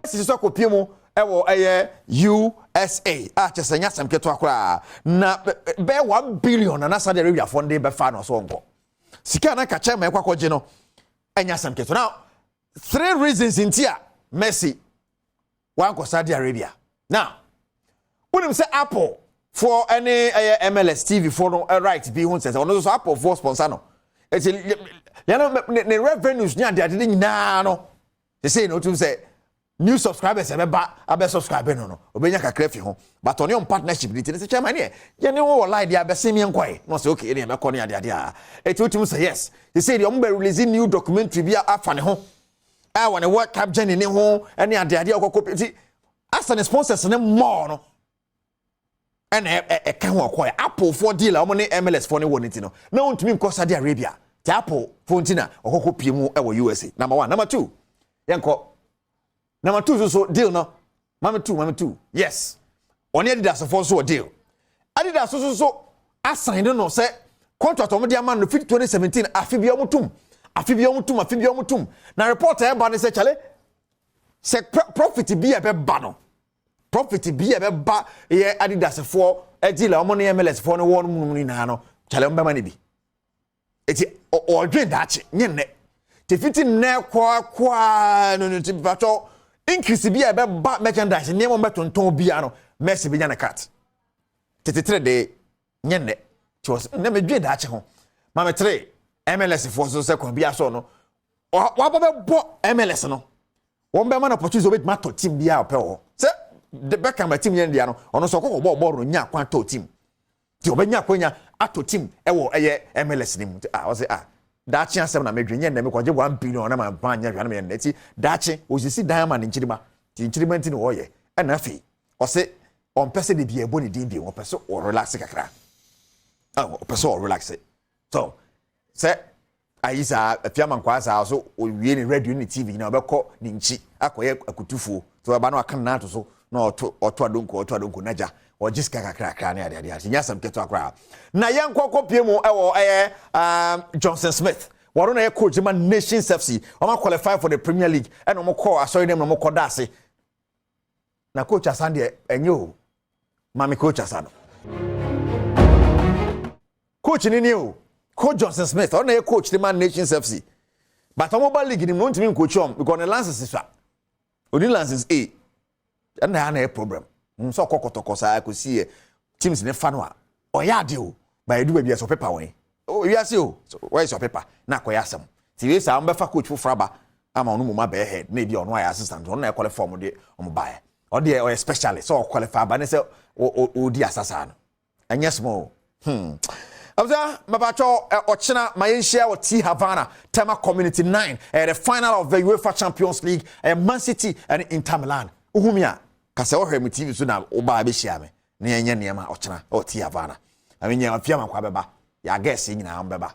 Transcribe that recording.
Sisi so akɔpie mu ɛwɔ ɛyɛ USA a kyɛ sɛ nyɛ asɛm ketewa koraa na bɛyɛ 1 billion na Saudi Arabia foɔ de bɛfa no so nkɔ sika na kakyɛ ma ɛkɔ akɔgye no, ɛnyɛ asɛm ketewa. Now, three reasons nti a Messi wankɔ Saudi Arabia. Now, wonim sɛ Apple foɔ ɛne ɛyɛ MLS TV foɔ no right bi ho nsɛsɛ ɔno nso so Apple foɔ sponsor no, eti yɛn ne revenues ne adeade ne nyinaa no sese na otum sɛ new subscribers ɛbɛba abɛ subscribe no, obɛnya kakra fi ho, but ɔne ɔn partnership ne ti ne sɛ kyɛn neɛ yɛne wo wɔ line deɛ abɛsen mi nkɔɛ na ɔsɛ okay, ɛne ɛbɛkɔ ne adeade a eti otum sɛ yes, sese deɛ ɔmo bɛ release new documentary bi afa ne ho a wɔ ne World Cup journey ne ho ɛne adeade a ɔkɔkɔ ti asa ne sponsors ne mɔɔ no ɛna ɛka ho ɔkɔɛ Apple foɔ deal a wɔn ne MLS foɔ ne wɔ ne ti no na wɔntumi nkɔ Saudi Arabia te Apple foɔ nti na ɔkɔkɔ pie mu ɛwɔ USA. Number one. Number two, yɛnkɔ number two nso so deal no. Mame two, mame two. Yes, ɔne Adidas foɔ nso wɔ deal. Adidas nso so asan ne no sɛ contract wɔn de ama no fi 2017, afi bi wɔn tum, afi bi wɔn tum, afi bi wɔn tum. Na report a ɛba ne sɛ kyale sɛ profit bi a ɛbɛba no, profit bi a ɛbɛba yɛ Adidas foɔ ɛdi la wɔn ne MLS foɔ no wɔn mu nyinaa no, kyale wɔn bɛma ne bi. Eti ɔdwen daakye nye nnɛ te fiti nnɛ kɔakɔa no ti patɔ increase bi a ɛbɛba merchandise nneɛma bɛtontɔn bia no, Messi bi nya ne cut tetetere de nye nnɛ tí wɔ nnɛ mɛ dwen daakye ho. Maame tere MLS foɔ so sɛ kwan bi asɔ no waba bɛbɔ MLS no, wɔn bɛma no opportunity obetumi atɔ team bi a ɔpɛ wɔ sɛ Beckham a team yɛn deɛ no, ɔno nso ɔkɔkɔ bɔɔl bɔɔl no nya kwan tɔ team ti ɔbɛnya akwanya atɔ team ɛwɔ ɛyɛ MLS ne mu. A ɔsɛ a daakye asɛm na medwe nyɛ nnɛ mekɔgye 1 billion na ma ba nyɛ hwɛ na meyɛ nnɛ ti daakye osisi dan ama ne nkyirima ti nkyirima nti na ɔyɛ. Ɛna afei ɔsɛ ɔmpɛ sɛ de bi ɛbɔ ne din bi, ɔpɛ sɛ ɔrelax kakra, ɔpɛ sɛ ɔrelax. So sɛ ayi saa afiama nkwa saa so owie ne radio ne TV nyinaa, ɔbɛkɔ ne nkyi akɔyɛ akutufuo so ɔba no aka ne nan ato so na ɔto adonko, ɔto adonko n'agya ɔgye sika kakrakra ne adeade ase. Nyɛ asɛm ketewa koraa. Na yɛn nkɔkɔ pie mu ɛwɔ ɛyɛ Johnson Smith, wɔn na yɛ coach ma Nations FC. Wɔn qualify for the Premier League ɛna wɔn kɔ asɔre dɛm na wɔn kɔ daase na coach asan deɛ ɛnyɛ o. Maame coach asa no, coach ni o, Coach Johnson Smith, ɔno na yɛ coach de ma Nations FC, but wɔn ba league ni mu no ntumi ncoach wɔn because ne license sa oni license A ɛna yɛ na yɛ problem nso ɔkɔ Kɔtɔkɔ saa kɔsi yɛ teams ne fa no a ɔyɛ ade o, ba edu baabi ɛsɛ ɔpepa wɔn wiase o, wɔyɛ sɛ ɔpepa na akɔyɛ asɛm ti wei saa wɔn bɛfa coach foforɔ aba ama ɔno mu ma bɛyɛ head na ebi ɔno ayɛ assistant. Ɔno na ɛkɔlɛ fɔm de ɔmo baeɛ, ɔde ɔyɛ specialist sɛ ɔqualify aba ne sɛ ɔdi asasa no ɛnyɛ small. Abusa mapatwɔ ɔkyena ma yɛnhyia wɔ T Havana, Tema Community 9. Ɛyɛ the final of the UEFA Champions League, ɛyɛ Man City ɛne Inter Milan. Wohu mi a kasɛ wɔhwɛ me TV so na wobaa bɛhyia me na yɛnyɛ nneɛma ɔkyena ɛwɔ T Havana. Ame nyɛ afia ma kwa bɛba yɛagɛɛse nyinaa bɛba.